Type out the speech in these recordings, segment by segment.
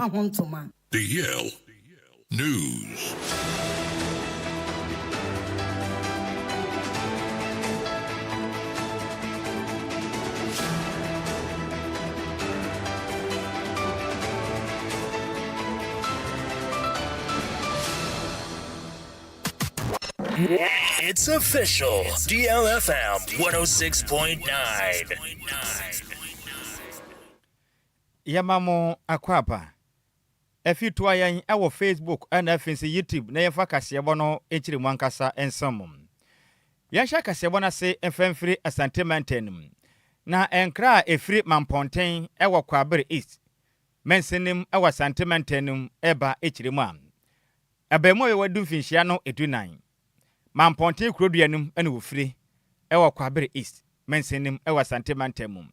Yɛpa ho ntoma. DL News. It's official. DLFM 106.9. Yɛma mo akwaaba. Afi toa yɛn wɔ Facebook na afei nso YouTube na yɛmfa kaseɛbɔ no nkyerɛ mu ankasa nsɛm mu. Yɛnhyɛ kaseɛbɔ no ase mfa mfiri Asante mantam no mu. Na nkra a ɛfiri Mampɔnten wɔ Kwaabere East mansinim wɔ Asante mantam no mu reba kyerɛ mu a, Abaamua yi a wadu mfinhyia no edunan, Mampɔnten kurodua no mu na ofire wɔ Kwabere East mansin no mu wɔ Asante mantam mu.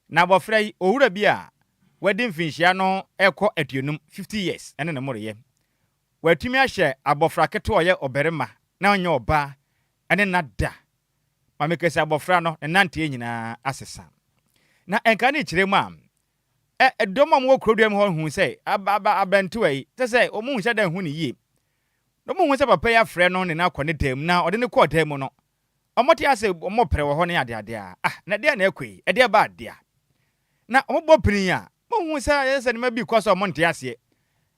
Na abɔfra yi, owura bi a wadi mfinhyia no rekɔ aduonum, 50 years, ne ne moreyɛ. Watumi ahyɛ abɔfra ketewa a ɔyɛ ɔbarima na ɔnyɛ ɔbaa ne nna da. Ma meka sɛ abɔfra no, ne nanteɛ nyinaa asesa. Na nka ne kyerɛ mu a, Ɛ, dɔm a wɔwɔ kurodua mu hɔ huu sɛ aba, aba, aberantewa yi, kyerɛ sɛ wɔnhyɛ da nhu no yie. Na wɔhu sɛ papa yi afrɛ no ne no akɔ ne dan mu, na ɔde no kɔɔ dan mu no, wɔte ase wɔpere wɔ hɔ ne adeade a, ah, na ɛdeɛn na ɛkɔ yi? Ɛdeɛ ba adeɛ. Na wɔbɔ pini a, wɔhu sɛ ayɛ sɛ nneɛma bi rekɔ so a wɔnte aseɛ.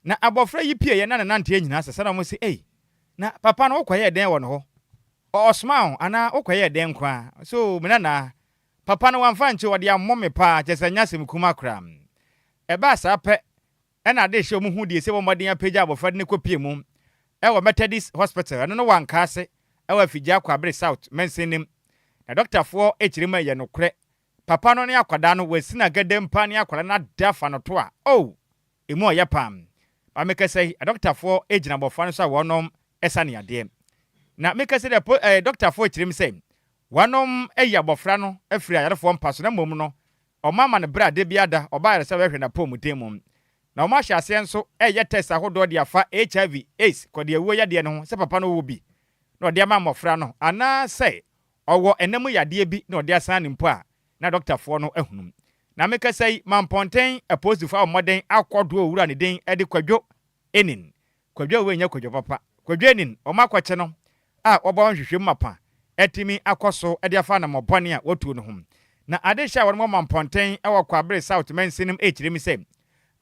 Na abɔfra yi pieeɛ na ne nanteɛ nyinaa sesa na wɔse, ei, na papa no wokɔyɛɛ dɛn wɔ ne hɔ? Ɔsomaa wo anaa wokɔyɛɛ dɛn nko ara? So me nana, Papa no wamfa ankye ɔde ammɔ me paa kyerɛ sɛ ɛnyɛ asɛm kumaa koraa. Ɛbaa saa pɛ na ade rehyɛ wɔn hu deɛ ɛsɛ wɔn mmɔden apagya abɔfra de no kɔpie mu wɔ Methodist Hospital, ɛno no wɔ Ankaase wɔ Afigya Kwabre South mansin no mu. Na dɔktafoɔ kyerɛ mu ɛyɛ nokorɛ papa no ne akwadaa no wɔasi no agadam paa ne akwadaa no ada afa no to a oh! Emu ɔyɛ paa. Ma mekasa yi adɔktafoɔ gyina abɔfra no so a wɔnom sa no yadeɛ. Na mekasa yi deɛ dɔktafoɔ kyerɛ mu sɛ Wɔnom ayi abɔfra no afiri ayarefoɔ mpa so na mmom no wɔn ama no berɛ a da biara da ɔba ayaresabea bɛhwɛ n'apɔmuden mu. Na wɔn ahyɛ aseɛ nso reyɛ test ahodoɔ de afa HIV, AIDS, kɔdeawuo yadeɛ no ho sɛ papa no wɔ bi na ɔde ama mmɔfra no anaa sɛ ɔwɔ ɛna mu yadeɛ bi na ɔde asan no mpo a na dɔktafoɔ no ahunu. Na mekasa yi Mampɔnten apolisifoɔ abɔ mmɔden akɔdoɔ owura a ne din de Kwadwo Enin Kwadwo a wei nyɛ kwadwo papa. Kwadwo anin, wɔn akɔkye no a wɔbɔ ho nhwehwɛmu mapa atumi akɔ so de afa anammɔn bɔne a wɔtuo no ho. Na adehyɛ a wɔde ma mpɔnten wɔ Kwabre South mansin no mu rekyerɛ mu sɛ,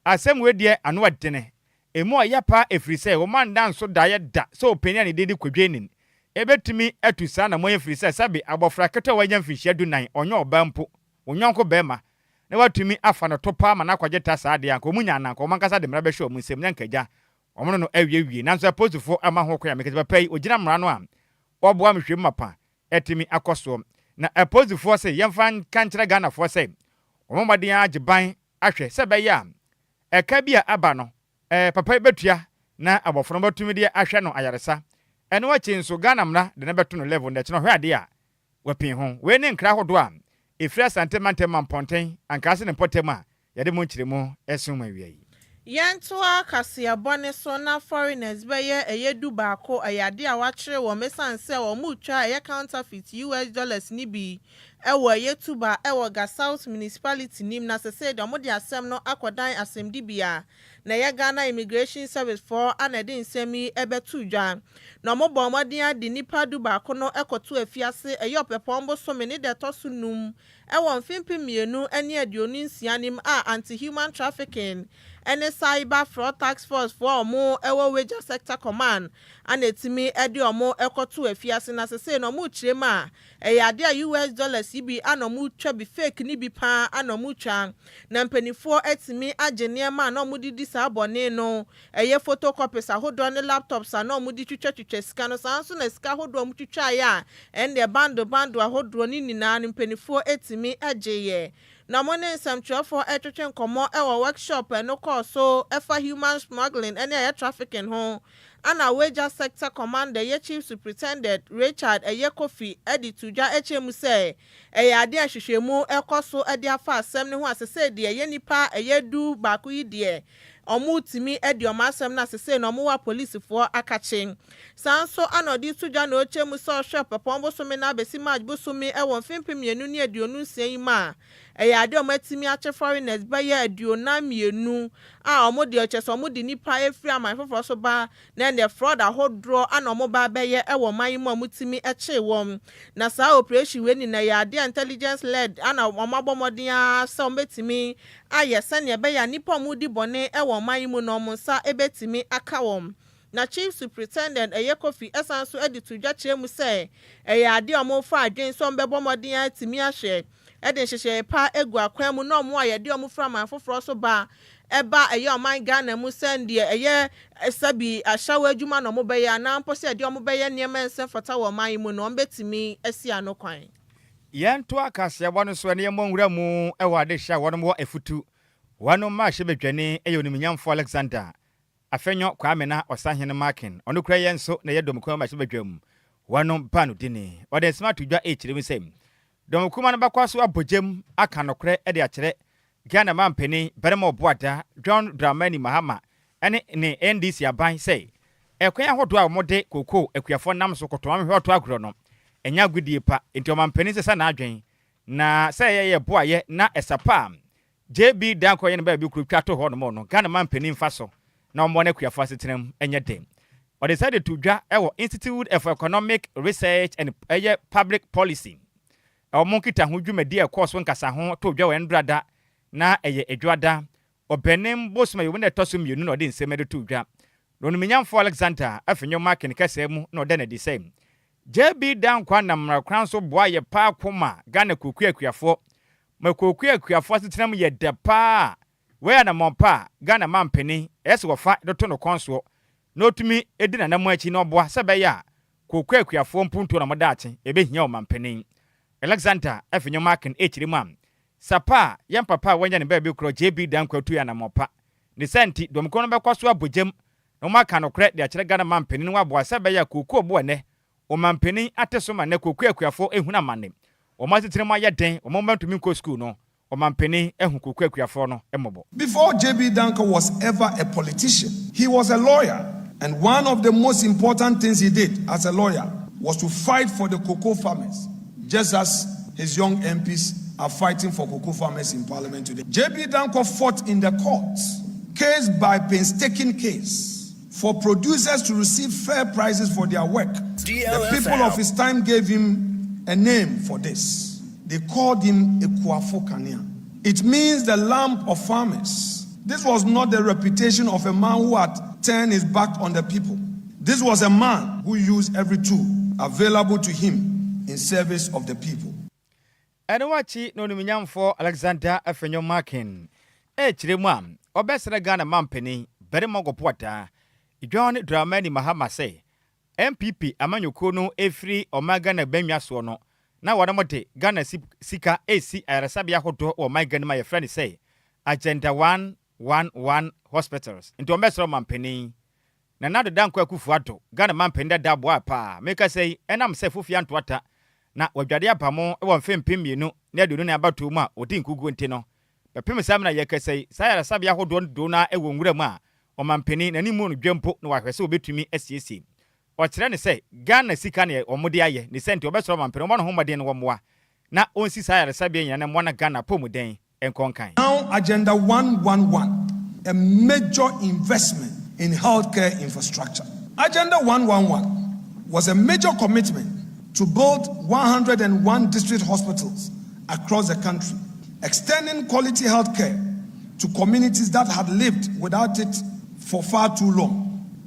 asɛm wei deɛ ano ɛdene, emu ɔya paa ɛfiri sɛ wɔn anda nso daeɛ da sɛ ɔpanin a ne din de Kwadwo Anin bɛtumi atu saa anammɔn yi ɛfiri sɛ sɛbe abɔfra ketewa a wanya mfinhyia dunan, ɔnyɛ ɔbaa mpo, wo yɔnko barima, na watumi afa no to paa ma no akɔgye ta saa deɛ a, anka wɔn nya anaa anka wɔn ankasa de mmara bɛhyɛ wɔn nsam na anka agya wɔn ne no awiewie. Nanso apolisifo amma ho kwan a mekasa papa yi, wɔgyina mmara no a wɔboa me hwɛ mu mapa atumi akɔ soɔ. Na apolisifoɔ se yɛmfa nka nkyerɛ Ghanafoɔ sɛ wɔmmɔ mmɔden ara agye ban ahwɛ sɛ ɛbɛyɛ a ɛka bi a aba no papa yi bɛtua na abɔfra no bɛtumi de ahwɛ no ayaresa. Ɛno akyi nso Ghana mmara de no bɛto no level na ɛkyena ɔhwɛ adeɛ a Wɔpii ho. Wei ne nkra ahodoɔ a ɛfiri Asante mantam Mampɔnten, Ankaase ne mpɔtam a yɛde mo nkyerɛmu resom mo awia yi. Yɛntoa kaseɛbɔ no so na foreigners bɛyɛ ɛyɛ du baako ɛyɛ adeɛ a wakyere wɔn ɛsiane sɛ wɔn retwa ɛyɛ counterfeit US dollars no bi ɛwɔ ɛyɛ Tuba ɛwɔ Ga South Municipality nim na sesei deɛ wɔn de asɛm no akɔdan asɛmdibea Na ɛyɛ Ghana Immigration Service foɔ na ɛde nsɛm yi bɛtoo dwa. Na wɔbɔɔ mmɔden ara de nnipa dubaako no kɔtoo afiase ɛyɛ Ɔpɛpɔn bosome ne da ɛtɔ so num wɔ mfe 2026 no mu a Anti-Human Trafficking ne Cyber Fraud Task Force foɔ a wɔwɔ Weija Sector Command na ɛtumi de wɔn kɔtoo afiase. Na sesei no wɔrekyerɛ mu a Ɛyɛ adeɛ a US dollars yi bi a na ɔmo twa bi fake no bi paa a na ɔmo twa na mpaninfoɔ atumi agye nneɛma a na ɔmo de di saa bɔne no ɛyɛ photo copies ahodoɔ ne laptops a na ɔmo de twitwa twitwa sika no saa nso na sika ahodoɔ a ɔmo twitwaeɛ a ɛndeɛ bundle bundle ahodoɔ ne nyinaa no mpaninfoɔ atumi gyeeɛ na ɔmo ne nsɛmtwerɛfoɔ ɛretwetwe nkɔmmɔ ɛwɔ workshop a ɛno kɔɔ so ɛfa human smuggling ɛne ɛyɛ trafficking ho Ana Wagya Sector Commander yɛ Chief Superintendent Richard Ɛyɛ Kofi de to dwa kyerɛ mu sɛ ɛyɛ adeɛ a nhwehwɛmu rekɔ so de afa asɛm no ho a sesei deɛ ɛyɛ nnipa ɛyɛ du baako yi deɛ wɔretumi adi wɔn asɛm no a sesei no wɔwɔ apolisifoɔ akakye. Saa nso ana ɔde to dwa na ɔkyerɛ mu sɛ ɔhwɛ Ɔpɛpɔn bosome no abɛsi March bosome wɔ mfe 2026 yi mu a ɛyɛ adeɛ a wɔatumi akye foreigners bɛyɛ 42. a wɔn deɛ kyerɛ sɛ wɔn de nnipa efiri aman foforɔ so ba na ɛnɛ fraud ahodoɔ ana wɔn ba bɛyɛ ɛwɔ ɔman yi mu a wɔtumi ɛkyee wɔn. Na saa operation wei nyinaa yɛ adeɛ intelligence led ana wɔn abɔ mmɔden ara sɛ wɔn bɛtumi ayɛ sɛnea ɛbɛyɛ a nnipa a wɔdi bɔne ɛwɔ ɔman yi mu na wɔn nsa ɛbɛtumi aka wɔn. Na Chief Superintendent ɛyɛ Kofi ɛsan so ɛde to dwa kyerɛ mu sɛ ɛyɛ adeɛ a wɔfa adwene sɛ wɔbɛbɔ mmɔden atumi ahwɛ ɛde nhyehyɛe pa egu akwan mu na wɔn a yɛde wɔn fira aman foforɔ so ba ɛba ɛyɛ ɔman Ghana mu sɛndeɛ ɛyɛ sɛbi ahyɛwɔ adwuma na wɔn bɛyɛ anaa mpo sɛ yɛde wɔn bɛyɛ nneɛma nsɛm fata wɔ ɔman yi mu na wɔn bɛtumi asi ano kwan. Yɛnto akaseɛbɔ no so ɛne yɛmmɔ nwura mu ɛwɔ adehyɛ a wɔnom wɔ Efutu wɔnom mmarahyɛbadwani ɛyɛ Onimnyamfo Alexander Afenyo Kwame na Ɔsahene Makin. Ɔno kura yɛn nso na ɛyɛ dɔmkuo mmarahyɛbadwam wɔnom ba no dini. Ɔde nsɛm ato dwa ɛkyerɛ mu sɛ dɔmkuma no bɛkɔ so abɔ gyam aka nokorɛ de akyerɛ Ghana mampanin barima ɔboada John Dramani Mahama ɛne ne NDC aban sɛ ɛkwan ahodoɔ a wɔde kookoo akuafoɔ nam so kɔtɔn ahwehwɛ ɔto agorɔ no ɛnyɛ agodie pa, nti ɔmampanin sɛ sɛ n'adwen na sɛ ɛyɛ yɛ boayɛ na ɛsa pa a JB Danko yɛ ne baabi kuro twa to hɔ nom no, Ghana mampanin fa so na ɔmmɔ no akuafoɔ asetena ɛnyɛ den. Ɔde sɛ de to dwa ɛwɔ Institute for Economic Research and ɛyɛ Public Policy ɔmo nkita ho dwumadi a ɛkɔɔ so nkasa ho to dwa wɔ Ndrada na ɛyɛ Adwada Ɔbɛnem bosom a yɛwɔ na ɛtɔ so 2 na ɔde nsɛm de to dwa. Na Onimnyamfo Alexander Afenyo Markin kɛsɛɛ mu na ɔda n'adi sɛ JB Dankwa nam mmarakwan so boa yɛ paa koma Ghana kookoo akuafoɔ ma kookoo akuafoɔ asetena mu yɛ dɛ paa. Wei anammɔn pa a Ghana mampanin ɛyɛ sɛ wɔfa de to no kɔn soɔ na ɔtumi di n'anammɔn akyi na ɔboa sɛ ɛbɛyɛ a kookoo akuafoɔ mpuntuo na ɔmo ɛbɛhia ɔmampanin Alexander Afenyo Markin ɛkyerɛ mu a sapa a yɛn papa a wɔanya ne baabi korɔ JB Dankwa tu yɛ anammɔn pa ne sɛ nti dɔmkuo no bɛkɔ so abɔ gyam na wɔn aka nokorɛ de akyerɛ Ghana mampanin no aboa sɛ ɛbɛyɛ a kookoo bo ɛnɛ ɔmampanin ate so ma nnɛ kookoo akuafoɔ ehunu amane, wɔn asetena mu ayɛ den, wɔn mma ntumi nkɔ sukuu no, ɔmampanin ehu kookoo akuafoɔ no mmɔbɔ. Before JB Danquah was ever a politician, he was a lawyer. And one of the most important things he did as a lawyer was to fight for the cocoa farmers, just as his young MPs are fighting for cocoa farmers in parliament today. JB Danquah fought in the courts, case by painstaking case, for producers to receive fair prices for their work. The people of his time gave him a name for this. They called him Ekuafo Kanea. It means the lamp of farmers. This was not the reputation of a man who had turned his back on the people. This was a man who used every tool available to him in service of the people. Ɛno wakyi na Onimnyamfoɔ Alexander Afenyo Markin ɛkyerɛ mu a ɔbɛsrɛ Ghana mampanin barima gɔpoataa John Dramani Mahama sɛ NPP amanyɔkuo no ɛfiri ɔman Ghana bɛnwa soɔ no na wɔn de Ghana sika ɛsi ayaresabea ahodoɔ wɔ ɔman Ghana mu a yɛfrɛ no sɛ Agenda 111 hospitals, nti ɔmbɛsrɛ ɔmampanin Nana Addo Dankwa Akufo Addo, Ghana mampanin dada, aboa paa meka sɛ yi ɛnam sɛ fofia ntoata na wadwade aba mo wɔ mfe 2024 abatoɔ mu a ɔdi nkuguo, nti no bɛpem saa mena yɛkasa yi saa ayaresabea ahodoɔ no dodoɔ no ɛwɔ nwura mu a ɔmampanin n'anim no dwa mpo na wahwɛ sɛ wɔbɛtumi asiesie. Ɔkyerɛ ne sɛ Ghana sika ne ɔmode ayɛ ne sɛ nti ɔbɛsrɛ ɔmampanin ɔmɔ ne ho mmɔden no wɔmmoa na ɔnsi saa ayaresabea nyina na mmoa na Ghana pɔmuden nkɔnkan. Now, Agenda 111, a major investment in healthcare infrastructure. Agenda 111 was a major commitment to build 101 district hospitals across the country, extending quality healthcare to communities that had lived without it for far too long.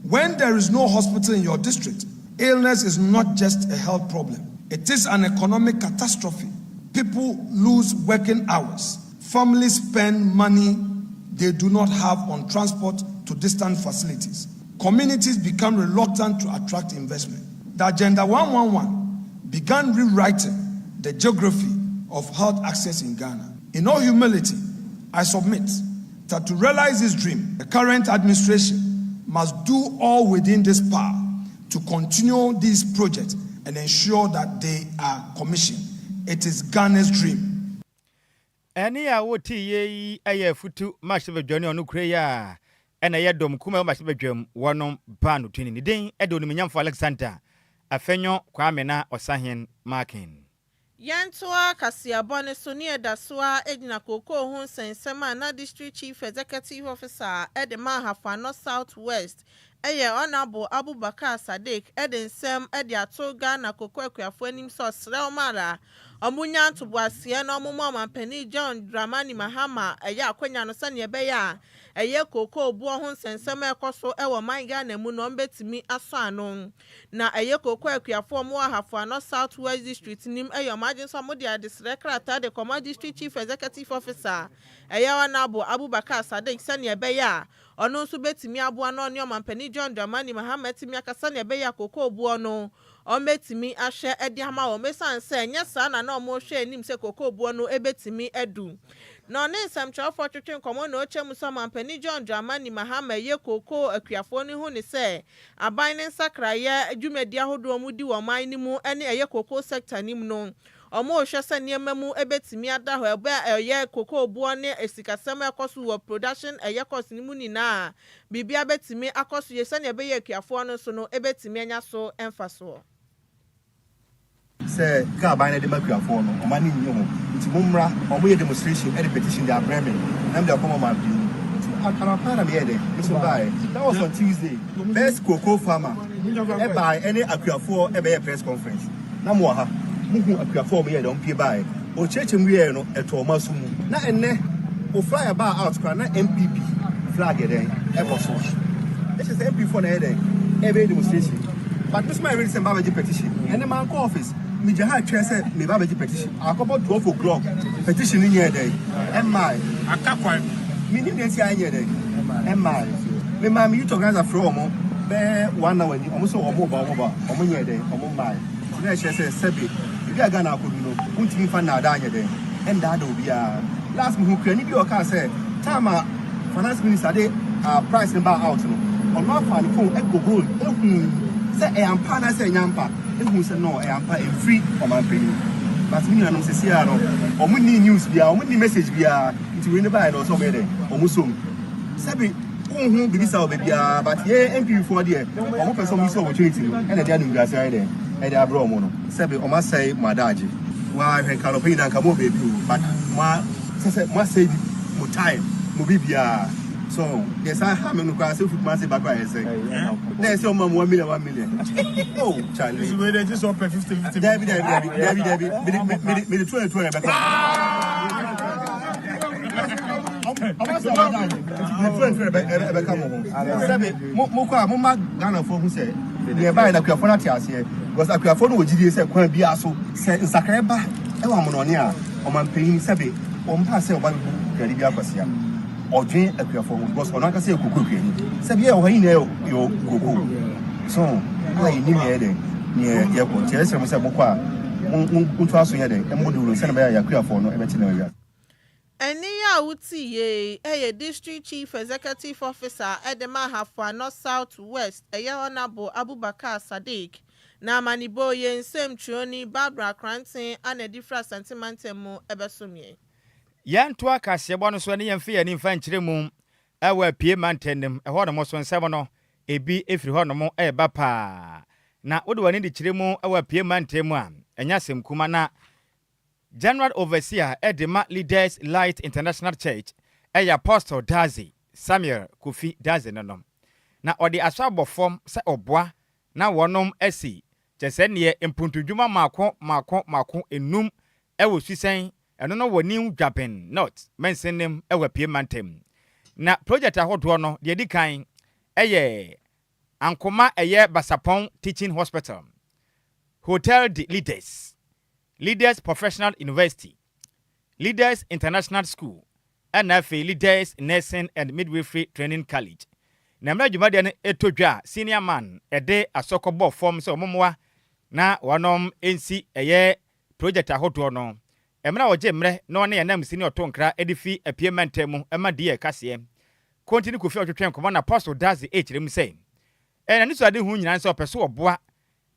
When there is no hospital in your district, illness is not just a health problem, it is an economic catastrophe. People lose working hours. Families spend money they do not have on transport to distant facilities. Communities become reluctant to attract investment. The Agenda 111 began rewriting the geography of health access in Ghana. In all humility, I submit that to realize this dream, the current administration must do all within this power to continue these projects and ensure that they are commissioned. It is Ghana's dream. Ɛne a wɔte yie yi yɛ Afutu mmarahyɛbadwa ne ɔno kura yi a ɛna ɛyɛ dɔm kuma mmarahyɛbadwam wɔnom baa no tuni ne din ɛde Onimnyamfo Alexander Afenyo Kwame na Ɔsahen Markin. Yɛntoa kaseɛbɔ no so ne yɛda so ara gyina kookoo ho nsɛnsɛm a na District Chief Executive Officer de ma Ahafo Ano South West yɛ Honourable Abubakar Sadiq de nsɛm de ato Ghana kookoo akuafoɔ anim sɛ ɔsrɛ wɔn ara wɔnya ntoboaseɛ na wɔmma Ɔmanpanin John Dramani Mahama ɛyɛ akwanya no sɛdeɛ ɛbɛyɛ a ɛyɛ kookoo boɔ ho nsɛnsɛm a ɛkɔ so wɔ ɔman Ghana mu no wɔbɛtumi asɔ ano. Na ɛyɛ kookoo akuafoɔ a wɔwɔ Ahafo Ano South West District no mu yɛ wɔn adwene sɛ wɔde adesrɛ krataa de kɔma District Chief Executive Officer a ɛyɛ Honourable Abubakar Sadiq sɛdeɛ ɛbɛyɛ a ɔno nso bɛtumi aboa na ɔne Ɔmanpanin John Dramani Mahama atumi aka sɛdeɛ ɛbɛyɛ a kookoo boɔ no wɔbɛtumi ahwɛ de ama wɔn ɛsiane sɛ ɛnyɛ saa na na wɔrehwɛ anim sɛ kookoo boɔ no bɛtumi adu. Na ɔne nsɛmtwerɛfoɔ twetwe nkɔmmɔ na ɔkyɛ mu sɛ Ɔmanpanin John Dramani Mahama yɛ kookoo akuafoɔ no hu ne sɛ Aban ne nsakraeɛ dwumadi ahodoɔ a wɔdi wɔ ɔman no mu ne ɛyɛ cocoa sector no mu no, wɔrehwɛ sɛ nneɛma mu bɛtumi ada hɔ ɛberɛ a ɛyɛ cocoa boɔ ne sikasɛm a ɛkɔ so wɔ production ɛyɛ cost no mu nyinaa biribiara bɛtumi akɔ so yie sɛdeɛ ɛbɛyɛ akuafoɔ no nso no bɛtumi anya so mfasoɔ. Sɛ car aban no de ma kuafoɔ no ɔma no nnye ho nti mo mmra ɔmo yɛ demonstration de petition de abrɛ me na mede akɔma ɔmanpanin nti anapa na meyɛɛ dɛn me nso baeɛ that was on Tuesday best cocoa farmer ɛbaeɛ ɛne akuafoɔ ɛbɛyɛ press conference na mo wɔ ha mo hu akuafoɔ ɔmo yɛɛ dɛn ɔmo pie baeɛ ɔkyerɛkyerɛ mu wieɛ no ɛtɔ ɔmo aso mu na ɛnnɛ o flyer baa out koraa na NPP flag yɛ dɛn ɛbɔ so ɛkyerɛ sɛ NPP foɔ na ɛyɛ dɛn ɛbɛyɛ demonstration But me nso mayɛ ready sɛ meba abɛgye petition. Ɛnɛ mankɔ office. Megya ha twɛn sɛ meba abɛgye petition. Akɔbɔ 12 o'clock, petition no nyɛɛ dɛn? Ɛmmae. Aka kwan. Mennim deɛ nti a ɛnyɛɛ dɛn? Ɛmmae. Memaa me youth organizer frɛɛ wɔn bɛyɛ one hour ni, wɔn nso wɔn reba, wɔn reba, wɔn nyɛɛ dɛn? Wɔn mmae. Nti na ɛkyerɛ sɛ sɛbe baabi a Ghana akɔdu no, wontumi mfa nnaadaa nyɛ dɛn? Ɛnnaadaa obiara. Last mehuu kuani bi a ɔkaa sɛ time a Finance minister de ah price no baa out no, ɔno afa ne phone ɛkɔ gold ehuu sɛ ɛyɛ ampa anaasɛ ɛnyɛ ampa, ehuu sɛ no ɛyɛ ampa ɛmfiri ɔmanpanyin. But me nuanom sɛsi ara no, ɔmo nni news biara, ɔmo nni message biara, nti wei no baeɛ no ɔsɛ ɔmo yɛ dɛn? Ɔmo som. Sɛbi wonhu biribi saa wɔ baabiara, but yɛn NPP foɔ deɛ, ɔmo pɛ sɛ ɔmo use opportunity no ɛna ɛde animguase ayɛ dɛn? Ɛde abrɛ ɔmo no. Sɛbi ɔmo asɛe mo adagye. Waa hwɛ nka anɔpa nyinaa nka mo wɔ baabi o, but mo a. Sɛ sɛ mo asɛe bi mo time mo biribiara so deɛ saa ha me no koraa sɛ ofi Kumasi ba koraa yɛ sɛ na ɛsɛ ɔma mo 1 million 1 million, oh Charlie. Nso wei de gye sɛ ɔpɛ 50 50. Dabi, dabi, dabi, dabi, dabi, mede mede mede 200 200 bɛka ɔma sɛ ɔma da mede 200 200 ɛbɛka mo ho. Sɛbi mo mo kɔ a mo ma Ghanafoɔ hu sɛ deɛ ɛbaeɛ no akuafoɔ no ate aseɛ because akuafoɔ no wɔ gyidie sɛ kwan biara so sɛ nsakraeɛ ba ɛwɔ amonɔne a Ɔmanpanyin, sɛbe ɔmpaa sɛ ɔba bɛbu kuani bi akwasia. Ɔdwen akuafoɔ ho because ɔno ankasa yɛ koko kuani. Sɛbe yɛ wɔ ha yi nyinaa yɛ koko. So a yɛnim nea yɛ dɛn nea yɛkɔ. Nti yɛsrɛ mo sɛ mokɔ a montoa so nyɛ dɛn mmɔ dawuro sɛnea ɛbɛyɛ a yɛn akuafoɔ no bɛte nea wiase. Ɛnne yi a wote yei yɛ District Chief Executive Officer de ma Ahafo Ano South West, ɛyɛ Honourable Abubakar Sadiq. Na amanebɔ yi nsɛmtwerɛni Barbara Koranteng a na ɛde firi Asante mantam mu bɛsom yɛn. Yɛntoa kaseɛbɔ no so ne yɛmfa yɛn ani mfa nkyerɛ mu wɔ Apue mantam no mu. Ɛhɔnom nso nsɛm no, ebi firi hɔnom reba paa. Na wode w'ani de kyerɛ mu wɔ Apue mantam mu a, ɛnyɛ asɛm kuma. Na General Overseer de ma Leaders Light International Church yɛ Apostle Dadzie, Samuel Kofi Dadzie no no. Na ɔde asɔ abɔ fam sɛ ɔboa na wɔnom asi kyɛsɛ neɛ mpuntudwuma mako mako mako enum wɔ Suisɛn, ɛno no wɔ New Dwaben North mansin wɔ Apue mantam. Na project ahodoɔ no deɛ ɛdi kan yɛ Ankoma ɛyɛ Basapɔn Teaching Hospital, Hotel de Leaders, Leaders Professional University, Leaders International School, ɛna afei Leaders Nursing and Midwifery Training College. Na mmerɛ dwumadie no ɛtɔ dwa a, Senior Man ɛde asɔkɔ bɔɔ fam sɛ wɔn mmoa na wɔnom nsi ɛyɛ project ahodoɔ no. Mmerɛ a ɔgye mmerɛ na ɔne anamsi ne ɔto nkra de fi Apue mantam mu ma DA kaseɛ. Konti ne Kofi a ɔtwetwe nkɔmmɔ na Apostle Dadzie ɛrekyerɛ mu sɛ, ɛyɛ n'anisoadehu nyinaa ne sɛ ɔpɛ so ɔboa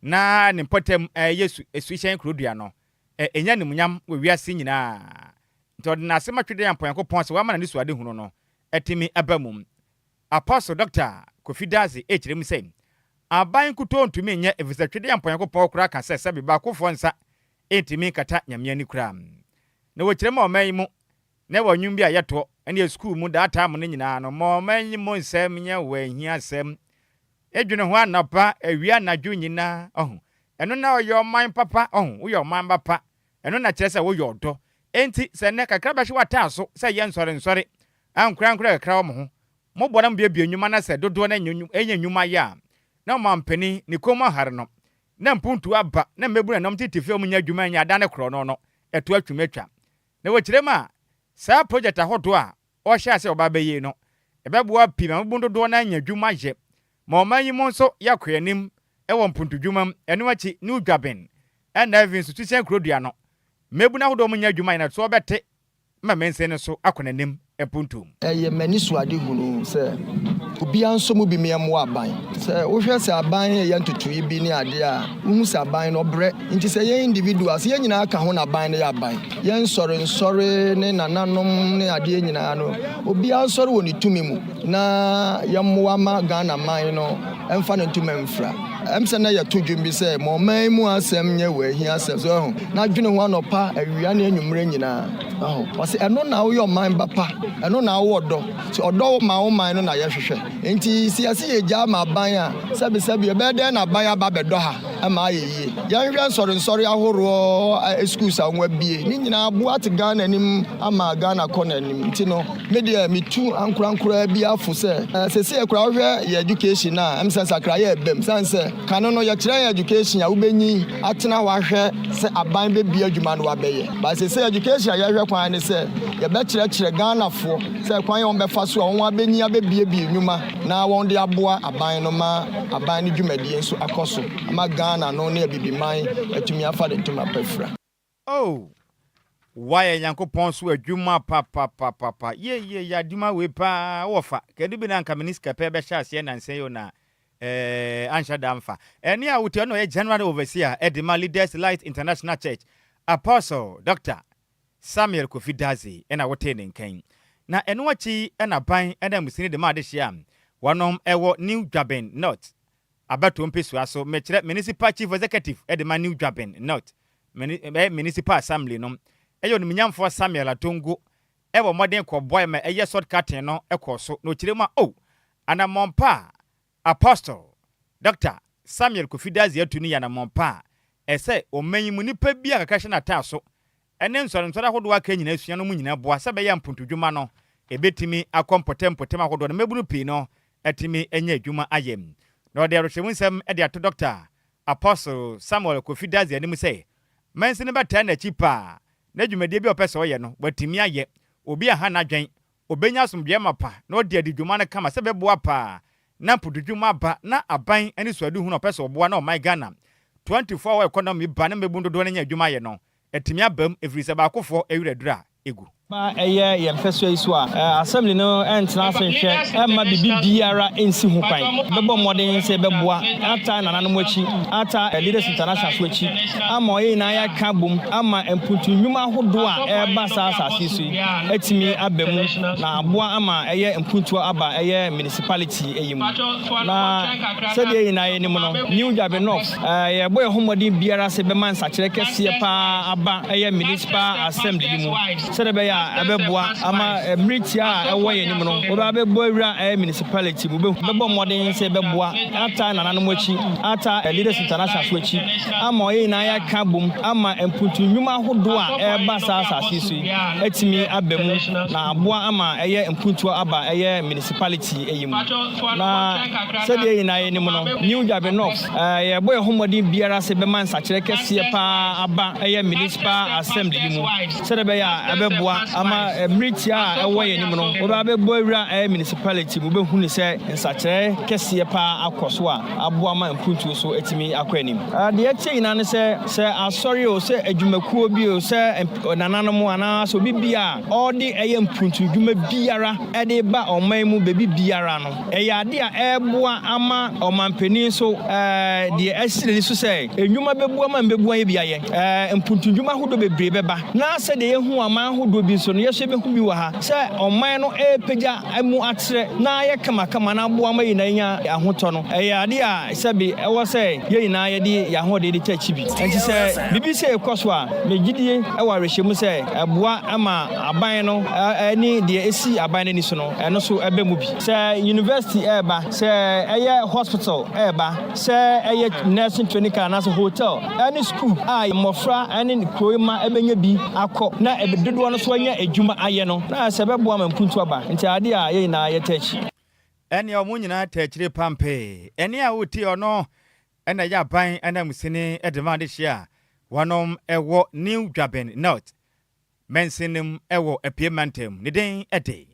na ne mpɔtam yɛ su suhyɛn kurodua no nya animuonyam wɔ wiase nyinaa. Nti ɔde n'asɛm atwere ampa Onyankopɔn sɛ wama n'anisoadehunu no atumi aba mu. Apostle Dɔkta Kofi Dadzie rekyerɛ mu sɛ, aban nkutoo ntumi nyɛ efisɛ Twedeɛ ampa Onyankopɔn koraa ka sɛ sɛbe baakofoɔ nsa Ɛntumi nkata Nyame ani koraa. Na wɔkyerɛ mu ɔman yi mu na ɛwɔ nnwom bi a yɛtoɔ ɛne yɛ sukuu mu daa time no nyinaa no, ma ɔman yi mu nsɛm nyɛ wɔ ahiasɛm. Edwene ho anɔpa, awia, anadwo nyinaa, ɔho. Ɛno na ɔyɛ ɔman papa, ɔho, woyɛ ɔman ba pa. Ɛno na kyerɛ sɛ woyɛ ɔdɔ. Enti, sɛ nnɛ kakra bɛhye w'ataaso sɛ yɛ nsɔrensɔre, ankorankoro kakra wɔ mo ho, mobɔ na mobuebue nnwuma na sɛ dodoɔ no anya nnwuma yɛ a, na ɔmanpanin ne kɔn mu ahare no, na mpuntuo aba, na mmabunu a ɛnam tete fie a wɔnnya adwuma nyɛ adane korɔno no, ɛto atwam atwa. Na wɔkyerɛ mu a, saa project ahodoɔ a ɔhyɛɛ ase a ɔba abɛyɛ yi no, ɛbɛboa pii ma mmabunu dodoɔ no ara anya adwuma ayɛ, ma ɔman yi mu nso yɛakɔ anim wɔ mpuntudwuma mu. Ɛno akyi, New Dwaben ɛna afei nso Suhyɛn Kurodua no, mmabunu ahodoɔ a wɔnnya adwuma yɛ no, ɛtoɔ bɛte ma mansin no so akɔ n'anim mpuntuo mu. Ɛyɛ m'anisoadehunu sɛ obiara nsɔ mu bi mmoa aban. Sɛ wohwɛ sɛ aban reyɛ ntotoe bi ne adeɛ a, wohu sɛ aban no ɔbrɛ. Nti sɛ yɛn individuals, yɛn nyinaa ka ho na aban no yɛ aban. Yɛn nsɔrensɔre ne nananom ne adeɛ nyinaa no, obiara nsɔre wɔ ne tumi mu na yɛmmoa ma Ghana man no mfa ne ntoma mfira. Ɛm sɛ na yɛto dwom bi sɛ, Ma ɔman mu asɛm nyɛ w'ahiasɛm. So wahu? Na dwene ho anɔpa, awia ne anwummerɛ nyinaa. Wahu? Ɔse ɛno na woyɛ ɔman ba pa. Ɛno na wowɔ dɔ. Nti ɔdɔ ma wo man no na yɛhwehwɛ. Nti sɛ yɛse yɛgyaa ma aban a, sɛbesɛbe ɛbɛyɛ dɛn na aban aba abɛdɔ ha ma ayɛ yie? Yɛnhwɛ nsɔrensɔre ahoroɔ, schools a wɔabue, ne nyinaa aboa ate Ghana anim ama Ghana kɔ n'anim. Nti no, Me deɛ metu ankorankoraa biara fo sɛ, seesei koraa wohwɛ yɛn education no a, ɛm sɛ nsakraeɛ reba mu. Sane sɛ, kane no yɛkyerɛ yɛn education a wobɛnyin atena hɔ ahwɛ sɛ aban bɛbue adwuma no wabɛyɛ. But seesei education a yɛhwɛ kwan ne sɛ yɛbɛkyerɛkyerɛ Ghanafoɔ sɛ kwan a wɔbɛfa so a wɔn abɛnyin abɛbuebue nnwuma na wɔde aboa aban no ma aban no dwumadie nso akɔ so ama Ghana no ne Abibiman atumi afa ne ntoma pa afira. Oh wayɛ Nyankopɔn so adwuma papapapapa yie yie yɛ adwuma wei paa wɔ fa kɛdu bi na anka mene sika pɛ bɛhyɛ aseɛ nansa yi o na eh, anhyɛ da mfa ɛne a wotu ɛna ɔyɛ General Overseer ɛde ma Leaders Light International Church Apostle Doctor Samuel Kofi Dadzie ɛna wotee ne nkan na ɛno akyi ɛna ban ɛna amusini de ma adehyeɛ a wɔnom ɛwɔ New Dwaben North Abatoɔ mpesua so, mekyerɛ Municipal Chief Executive de ma New Dwaben North Municipal Assembly no, yɛ Onimnyamfoɔ Samuel Atongo wɔ mmɔden kɔboae ma ɛyɛ sod cutting no kɔɔ so, na ɔkyerɛ mu a, oh, anammɔn pa a Apostle Dɔkta Samuel Kofi Dadzie atu no yɛ anammɔn pa a ɛsɛ ɔman yi mu nipa biara kakra hyɛ n'ataaso ne nsɔrensɔre ahodoɔ a aka nyinaa sua no mu nyinaa boa sɛ ɛbɛyɛ a mpontodwuma no ɛbɛtumi akɔ mpɔtam mpɔtam ahodoɔ na mmabunu pii no atumi anya adwuma ayɛ. Na ɔde awerɛhyɛmu nsɛm de ato Dɔkta Apostle Samuel Kofi Dadzie anim sɛ mansini bɛtaa n'akyi paa na dwumadie bi a ɔpɛ sɛ ɔyɛ no watumi ayɛ, obi anha n'adwen, ɔbɛnya asomdwoeɛ mapa na ɔde adi dwuma no kama sɛ ɛbɛboa paa na mpotodwuma aba na aban anisoadehunu a ɔpɛ sɛ ɔboa na ɔman Ghana 24 hour economy ba na mmabun dodoɔ no anya adwuma ayɛ no atumi aba mu ɛfiri sɛ baakofoɔ werɛ aduru a ɛgu. Ba ɛyɛ yɛn mpɛsoa yi so a, Assembly no rentena ase nhwɛ mma biribi biara nsi ho kwan. Yɛbɛbɔ mmɔden sɛ yɛbɛboa ataa nananom akyi, ataa Leaders International nso akyi ama yɛn nyinaa yɛaka abom ama mpuntu nnwuma ahodoɔ a ɛreba saa asase yi so yi atumi aba mu na aboa ama ɛyɛ mpuntuo aba ɛyɛ municipality yi mu. Na sɛdeɛ yɛn nyinaa yɛnim no, New Dwabe North, yɛrebɔ yɛn ho mmɔden biara sɛ yɛbɛma nsakyerɛ kɛseɛ pa ara aba ɛyɛ Municipal Assembly yi mu sɛdeɛ ɛbɛyɛ a ɛbɛboa ama mmere tiaa a ɛwɔ yɛn anim no wɔbɛba abɛbɔ awura ɛyɛ municipality mu. Yɛbɛbɔ mmɔden sɛ yɛbɛboa ataa nananom akyi, ataa Leaders International nso akyi ama yɛn nyinaa yɛaka abom ama mpuntu nnwuma ahodoɔ a ɛreba saa asase yi so yi atumi aba mu na aboa ama ɛyɛ mpuntuo aba ɛyɛ municipality yi mu. Na sɛdeɛ yɛn nyinaa yɛnim no, New Dwabe North, yɛrebɔ yɛn ho mmɔden biara sɛ yɛbɛma nsakyerɛ kɛseɛ pa ara aba ɛyɛ Municipal Assembly yi mu sɛdeɛ ɛbɛyɛ a ɛbɛboa ama mmere tiaa a ɛwɔ yɛn anim no wɔbɛba abɛbɔ awura ɛyɛ municipality mu wobɛhunu sɛ nsakyerɛ kɛseɛ pa ara akɔ so a aboa ma mpuntuo so atumi akɔ anim. Deɛ ɛteɛ nyinaa ne sɛ, sɛ asɔre o, sɛ adwumakuo bi o, sɛ nananom anaa sɛ obi biara a ɔde ɛyɛ mpuntu dwuma biara de ba ɔman mu baabi biara no, ɛyɛ ade a ɛreboa ama ɔmanpanin nso deɛ asi n'ani so sɛ nnwuma bɛbu ama mbɛbu ayɛ bi ayɛ. Mpuntu nnwuma ahodoɔ bebree bɛba. Na sɛdeɛ yɛhu aman ahodoɔ bi nso. so no, yɛn nso yɛbɛhu bi wɔ ha sɛ ɔman no repagya mu atrɛ na ayɛ kamakama na aboa ma yɛn nyinaa anya ahotɔ no. Ɛyɛ ade a sɛbe ɛwɔ sɛ yɛn nyinaa yɛde yɛn ahoɔden de ta akyi bi. Enti sɛ biribi sei rekɔ so a, me gyidie wɔ awerɛhyɛmu sɛ ɛboa ma aban no ne deɛ ɛsi aban no ani so no, ɛno nso ɛba mu bi. Sɛ university reba, sɛ ɛyɛ hospital reba, sɛ ɛyɛ nursing training college anaasɛ hotel ne sukuu a mmɔfra ne kuro yi mma bɛnya bi akɔ na dodoɔ no nso anya adwuma ayɛ no, na sɛ ɛbɛboa ma mpuntuo aba. Nti adeɛ a yɛn nyinaa yɛta akyi. Ɛnea wɔn nyinaa ta akyire pampee. Ɛnne a wotie ɔno na ɛyɛ aban ananmusini de ma adehyeɛ a wɔnom wɔ New Dwaben North mansin no mu wɔ Apue mantam. Ne din de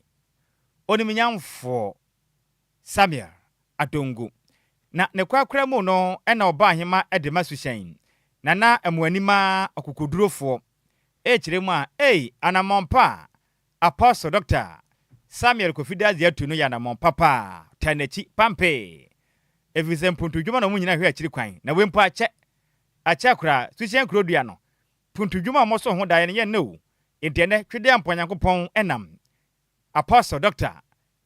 Onimnyamfoɔ Samuel Adongo. Na ne korakora mu no na ɔbaa ahema de ma suhyɛn, na na mmoanima ɔkokodurofoɔ rekyerɛ mu a, ei, anammɔn pa a Apostle Dɔkta Samuel Kofi Dadzie atu no yɛ anammɔn pa paa, taa n'akyi pampee, ɛfiri sɛ mpontodwuma na wɔn nyinaa hwɛ akyiri kwan, na wei mpo akyɛ, akyɛ koraa, suhyɛn kuro dua no, mpontodwuma a wɔsoo ho daeɛ no yɛ nnɛ o, enti ɛnnɛ Twedeampɔn Nyankopɔn nam Apostle Dɔkta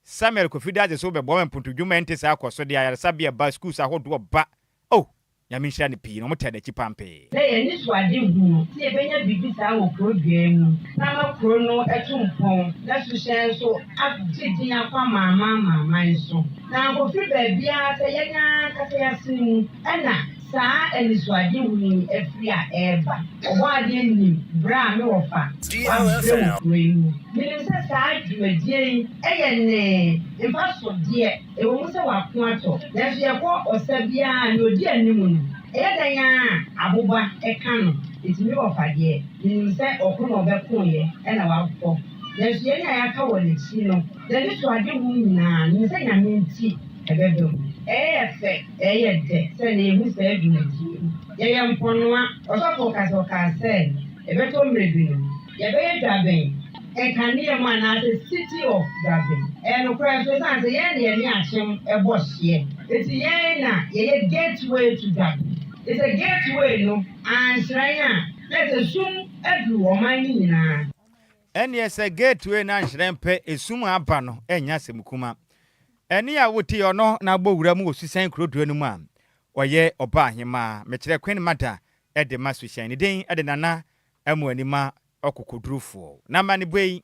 Samuel Kofi Dadzie so bɛboa ma mpontodwuma a ɛnte saa akɔ so de ayaresabea ba, schools ahodoɔ ba. Oh! Nyame nhyira no pii na wɔtaa n'akyi pampee. Sɛ yɛn anisoadehu sɛ yɛbɛnya biribi saa wɔ kuro dua yi mu na ama kuro no atu mpɔn na suhyɛn nso agye din akɔ amanaman amanaman so na ankɔfiri baabiara sɛ yɛn ankasa yɛn asene mu na saa anisoadehu yi afiri a ɛreba. Ɔbɔadeɛ nim berɛ a me wɔfa wabrɛ wɔ kuro yi mu. Menim sɛ saa dwumadie yi yɛ ne mfasodeɛ. Ɛwɔ mu sɛ wako atɔ, nanso yɛkɔ ɔsa biara a, nea ɔdi anim no, ɛyɛ dɛn ara a, aboba ka no. Enti me wɔfa deɛ, menim sɛ ɔko na ɔbɛkoeɛ na wabɔ. Nanso yɛn a yɛaka wɔ n'akyi no, n'anisoadehu nyinaa, menim sɛ Nyame nti, ɛbɛba mu. Ɛyɛ fɛ, ɛyɛ dɛ sɛ nnɛ yɛhu saa dwumadie yi. Yɛyɛ mpɔnoa. Ɔsɔfo kasa ɔkaa sɛ, ɛbɛtɔ mmerɛ bi no, yɛbɛyɛ dwabɛn nkanea mu anaasɛ City of Dwabɛn. Ɛyɛ nokorɛ nso, ɛsiane sɛ yɛn na yɛne akyem bɔ hyeɛ nti, yɛn na yɛyɛ gateway to Dwabɛn. Nti sɛ gateway no anhyerɛn a, na ɛsɛ sum aduru ɔman no nyinaa. Ɛnneɛ sɛ gateway no anhyerɛn pɛ, esum a aba no nyɛ asɛm kuma. Ɛnne a wote ɔno na abɔ wura mu wɔ Susan kurodua no mu a ɔyɛ ɔbaahemaa, mekyerɛ Queen Mother de ma Suhyɛn. Ne din de Nana Amuanima Ɔkokodurufoɔ. Na amanebɔ yi,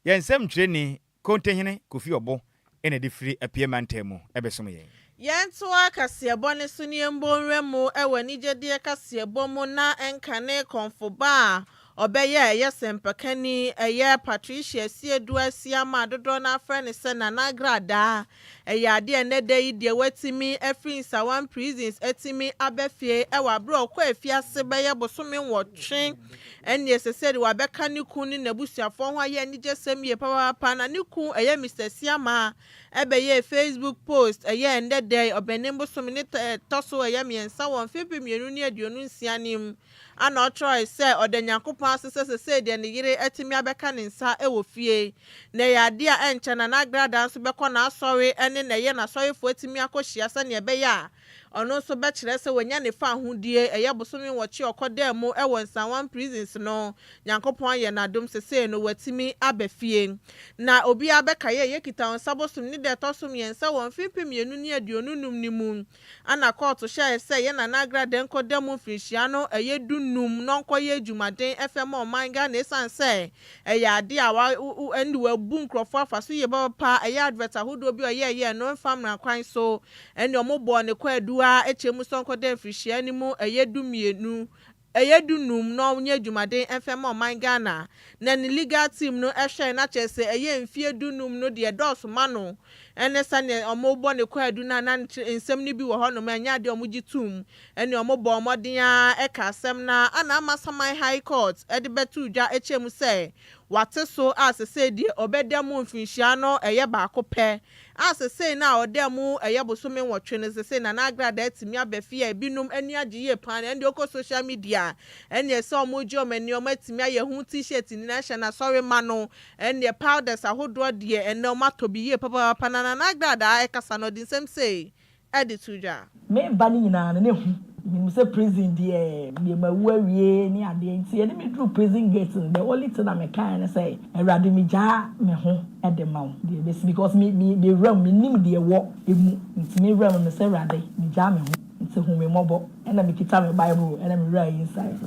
yɛn nsɛmtwerɛni Kontehene Kofi Ɔbo na ɛde firi Apue Mantam mu bɛsom yɛn. Yɛntoa kaseɛbɔ no so na yɛmbɔ nwura mu wɔ anigyedeɛ kaseɛbɔ mu na nkane kɔmfoba a ɔbɛyɛ a ɛyɛ sɛmpakani ɛyɛ Patricia Asiedu Asiamah a dodoɔ no ara frɛ no sɛ Nana Agradaa. Ɛyɛ adeɛ a ɛnnɛ da yi deɛ watumi afiri Nsawam Prisons atumi aba fie wɔ aberɛ a ɔkɔɔ afiase bɛyɛ bosome nwɔtwe. Ɛnneɛ sɛsɛde wabɛka ne kun ne n'abusuafoɔ ho ayɛ anigyesɛm yie papaapa na ne kun ɛyɛ Mister Asiamah ɛbɛyɛɛ Facebook post ɛyɛ ɛnnɛ da yi Ɔbɛnem bosome ne ɛtɔ so ɛyɛ mmiɛnsa wɔ mfe 2026 no mu. Ana ɔkyerɛwee sɛ ɔda Nyankopɔn ase sɛ sesei deɛ ne yere atumi abɛka ne nsa wɔ fie, na ɛyɛ adeɛ a ɛnkyɛ na n'agradaa nso bɛkɔ n'asɔre ne na ɛyɛ n'asɔrefoɔ atumi akɔhyia sɛdeɛ ɛbɛyɛ a ɔno nso bɛkyerɛ sɛ wanya ne fahodie. Ɛyɛ bosome nwɔtwe a ɔkɔdaa mu wɔ Nsawam Prisons no, Nyankopɔn ayɛ no adom sesei no watumi aba fie. Na obiara bɛkaeɛ ɛyɛ Kitawonsa bosome ne da ɛtɔ so mmiɛnsa wɔ mfe 2025 no mu. Ana kɔɔto hyɛɛ sɛ yɛ Nana Agrada nkɔda mu mfirinhyia no ɛyɛ du num na ɔnkɔyɛ adwumaden ɛfɛ ma ɔman Ghana ɛsiane sɛ ɛyɛ adeɛ a wa ɛnde wabu nkorɔfoɔ afa so yie papapa ɛyɛ advert ahodoɔ bi a ɔyɛɛyɛɛ no mfa mmara kwan so ɛnde ɔmo bɔɔ ne kwaadu ara kyɛ mu sɛ ɔnkɔda mfirihyia no mu ɛyɛ du mmienu ɛyɛ du num na ɔnyɛ adwumaden mfɛ ma ɔman Ghana na ne legal team no hwɛe na kyerɛ sɛ ɛyɛ mfie du num no deɛ ɛdɔɔso ma no ɛne sɛdeɛ ɔmo bɔ ne kwaadu no a na nsɛm no bi wɔ hɔ nom a ɛnyɛ adeɛ a ɔmo gye tom ɛne ɔmo bɔɔ mmɔden ara ɛka asɛm no ara ana Amasaman High Court ɛde bɛtoo dwa ɛkyɛ mu sɛ wate so a sesei deɛ ɔbɛda mu mfinhyia no ɛyɛ baako pɛ a sesei no a ɔdaa mu ɛyɛ bosome nwɔtwe no sesei Nana Agradaa atumi aba fie a ebinom ani agye yie paa na ɛndeɛ wokɔ social media a ɛnneɛ sɛ ɔmo regye ɔmo ani ɔmo atumi ayɛ ho t-shirt nyinaa hyɛ n'asɔre ma no ɛnneɛ powders ahodoɔ deɛ ɛnnɛ ɔmo atɔ bi yie papaapa na Nana Agradaa ɛkasa no ɔde nsɛm sei de to dwa. Me ba no nyinaa no na ehu. Menim sɛ prison deɛ deɛ mawu awie ne adeɛ nti yɛde me duru prison gate no the only thing a mekaeɛ ne sɛ Awurade megyaa me ho de ma wo deɛ ɛbɛsi because me me mewura mu mennim deɛ ɛwɔ emu nti mewura mu mesɛ Awurade megyaa me ho nti hu me mmɔbɔ ɛna mekita me bible ɛna mewura inside.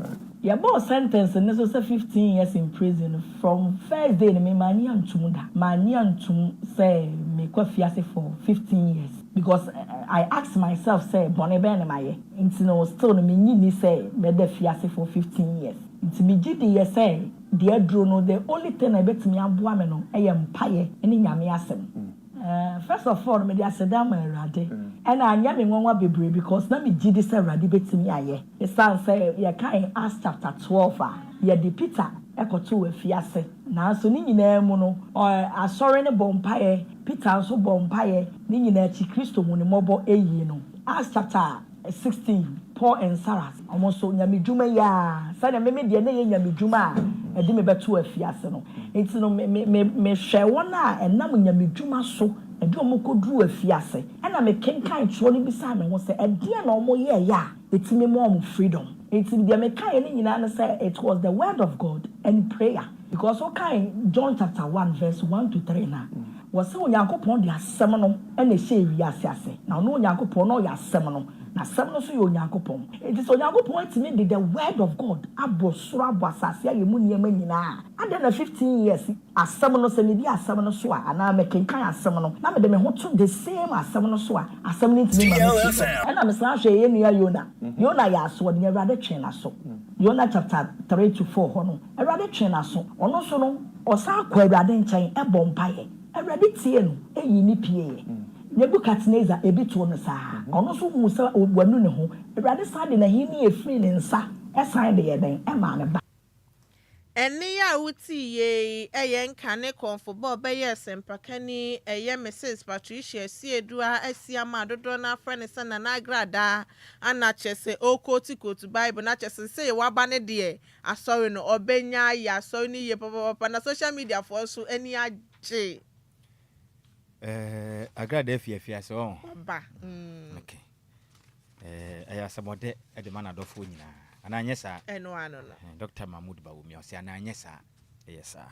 Yɛbɔɔ sentence no so sɛ 15 years in prison from first day no me mannye antum da mannye antum sɛ mekɔ afiase for 15 years. Because I ask myself sɛ bɔne bɛn na mayɛ nti no still no mennye nni sɛ mɛda afiase for 15 years nti megye di yɛ sɛ deɛ aduro no the only thing a ɛbɛtumi aboa me no yɛ mpaeɛ ne Nyame asɛm. First of all no mede aseda ma Awurade ɛna anyɛ me nwanwa bebree because na megye di sɛ Awurade bɛtumi ayɛ ɛsiane sɛ yɛkan Acts chapter 12 a yɛde Peter kɔtoo afiase nanso ne nyinaa mu no asɔre no bɔɔ mpaeɛ Peter nso bɔɔ mpaeɛ, ne nyinaa akyi Kristo hu no mmɔbɔ yii no. Acts chapter 16, Paul and Silas, wɔn nso nyamedwuma yi ara, sɛdeɛ me me deɛ na ɛyɛ nyamedwuma a ɛde me bɛto afiase no, nti no me me me mehwɛɛ wɔn a ɛnam nyamedwuma so ɛde wɔn kɔduruu afiase, ɛna mekenkan twerɛ no bisaa me ho sɛ ɛdeɛn na wɔyɛeɛ a ɛtumi ma wɔn freedom? Nti deɛ mekaeɛ no nyinaa ne sɛ it was the word of God and prayer. Because wo kan John chapter 1 verse 1 to 3 no a, wɔse Onyankopɔn de asɛm no na ɛhyɛɛ wiase ase, na ɔno Onyankopɔn na ɔyɛ asɛm no, na asɛm no nso yɛ Onyankopɔn. Enti sɛ Onyankopɔn atumi de the word of God abɔ soro abɔ asase ayɛ mu nneɛma nyinaa a, adɛn na 15 years asɛm no sɛ medi asɛm no so a anaa mekenkan asɛm no na mede me ho to the same asɛm no so a, asɛm no ntumi mma me freedom? Ɛna mesan hwɛɛ yɛn nua Yona. Yona yɛ asoɔden, Awurade twee n'aso. Yona chapter 3 to 4 hɔ no, Awurade twee n'aso. Ɔno nso no, ɔsan kɔɔ Awurade nkyɛn bɔɔ mpaeɛ. Awurade tiee no, yii no pieeɛ. Nebukadnesar, ebi too no saa. Ɔno nso huu sɛ wanu ne ho. Awurade san de n'ahennie firii ne nsa san de yɛɛ dɛn? Maa ne ba. Ɛnne yi a wote yi yɛ nkane kɔmfo ba a ɔbɛyɛɛ sɛmpakani, ɛyɛ Misis Patricia Asiedu Asiamah a dodoɔ no ara frɛ no sɛ Nana Agradaa, ana kyerɛ sɛ ɔrekootikootu Bible no akyerɛ sɛ sei waba no deɛ Asɔre no ɔbɛnya ayɛ asɔre no yie papapapa na social media foɔ nso ani agye. Eh, Agrada afi afiase ɔn. Waba. Mm. Okay. Eh, ɛyɛ asɛmɔdɛ de ma n'adɔfoɔ nyinaa. Anaa nyɛ saa? Ɛno ano no. Eh, Dr. Mahmoud Bawumia ɔsɛ anaa nyɛ saa? Ɛyɛ saa.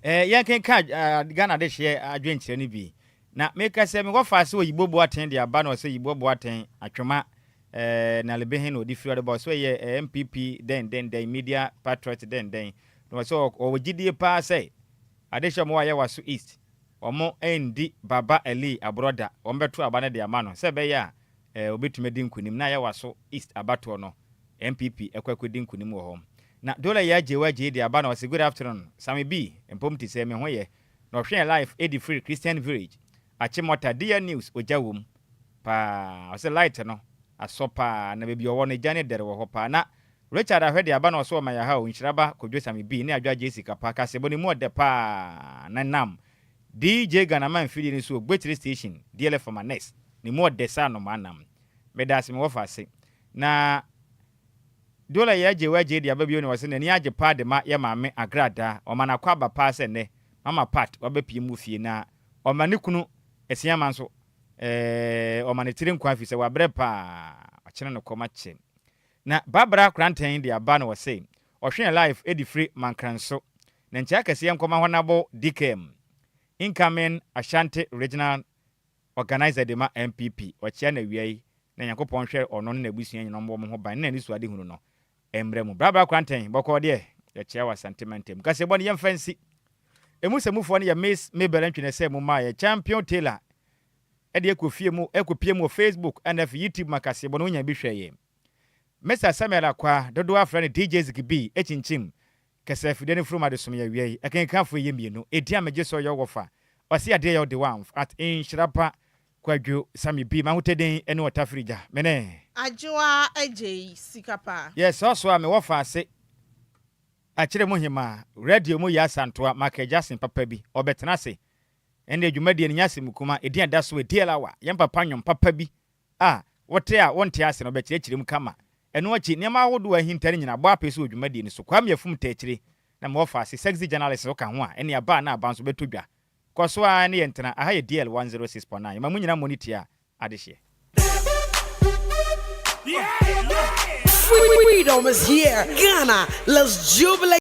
Eh, yɛnkenka uh, Ghana dehyeɛ adwenkyerɛ no bi. Na meka sɛ mewɔ faase wɔ Yibo Boateng de aba na ɔsɛ Yibo Boateng atwoma Eh na lebehe na ɔde firi ɔde ba ɔsɛ ɔyɛ eh, NPP dɛn dɛn dɛn media patriot dɛn dɛn na ɔsɛ ɔwɔ gyidie paa sɛ adehyɛ ɔmo ayɛ waso east ɔmo ndi Baba Ali aborɔ da ɔmo bɛto aba no de ama no sɛ ɛbɛyɛ a eh, ɔbɛtumi adi nkunim na ayɛ waso east abatoɔ no NPP ɛkɔ akɔdi nkunim wɔ hɔ. Na Dola yi agye wagye de aba na ɔsɛ good afternoon Sammy B mpom te sɛ me ho yɛ na ɔhwɛɛ live edi firi Christian Village Achimota dear news ogya wom paa ɔsɛ light no asɔ paa na baabi ɔwɔ no egya ne dɛre wɔ hɔ paa na Richard ahwɛ de aba na ɔsɛ ɔma yaha o nhyira ba Kojo Sammy B ne Adwoa JC kapa kaseɛbɔ no mu ɔdɛ paa na nam DJ Ghana man mfidie no so wɔ Gbekyire station DLF for my next ne mu ɔdɛ sɛ anomaa nam medaase me wɔfa ase na Dola yɛ agye wagye de aba bio na ɔsɛ n'ani agye paa de ma yɛ maame Agradaa ɔma no akɔ aba paa sɛ nnɛ mama Pat wabɛpie mu wɔ fie na Ɔma ne kunu Asiamah nso eh, ɔma ne tiri nkwa efisɛ wabrɛ paa, ɔkyene no kɔm akyɛ. Na Barbara Koranteng de aba na ɔse ɔhwe live de firi Mankranso. Na nkyia kɛseɛ nkɔma Hɔnabo Dikem, incoming Ashanti Regional Organiser de ma NPP. Ɔkyea no awia yi na Nyankopɔn nhwɛ ɔno ne n'abusua nyina ɔmmɔ wɔn ho ban ne n'anisoadehunu no mmra mu. Barbara Koranteng, bɔkɔɔ deɛ, yɛkyea wo Asante mantam. Kaseɛbɔ no yɛmfa nsi. Emu sɛmufoɔ no yɛ Miss Mabel Antwi-Nesei mu maa yɛ Champion Taylor de ɛkɔ fie mu ɛkɔ pie mu wɔ Facebook ɛna afei YouTube ma kaseɛbɔ no wonya bi hwɛ yɛ. Mister Samuel Akwaa, dodoɔ afrɛ no DJ Ziggy B, ɛkyinkyim kɛsɛ afidie no furum adesom yɛ awia yi. Ɛkenkanfoɔ yɛ mmienu. Ɛdin a megye so yɛ wɔfa. Ɔse adeɛ yɛ ɔde wamf at Nhyira pa Kwadwo Sammy B. M'ahotɛden ne ɔtafiri gya. Me ne. Adwoa Agyei sika pa. Yɛ sɔɔ so a me wɔfa ase. Akyere mo hemaa, radio mu Yaa Santoa, Michael Jackson papa bi, ɔbɛtena ase. Ɛnde dwumadie no nyɛ asɛm kuma, edin a ɛda so yɛ DL Hour, yɛn papa nnwom papa bi a wote a wonte ase no ɔbɛkyerɛkyerɛ mu kama. Ɛno akyi, nneɛma ahodoɔ a ahinta no nyinaa bɔ apee so wɔ dwumadie no so. Kwame Afum Taakyire na mewɔ faase, sexy journalist nso ka ho a, ɛnne aba a na aba nso bɛtɔ dwa. Kɔ so ara ne yɛn ntena, aha yɛ DL 106.9, yɛma mo nyinaa mmɔ ne ti a adehyeɛ. Freedom is here. Ghana, let's jubilate.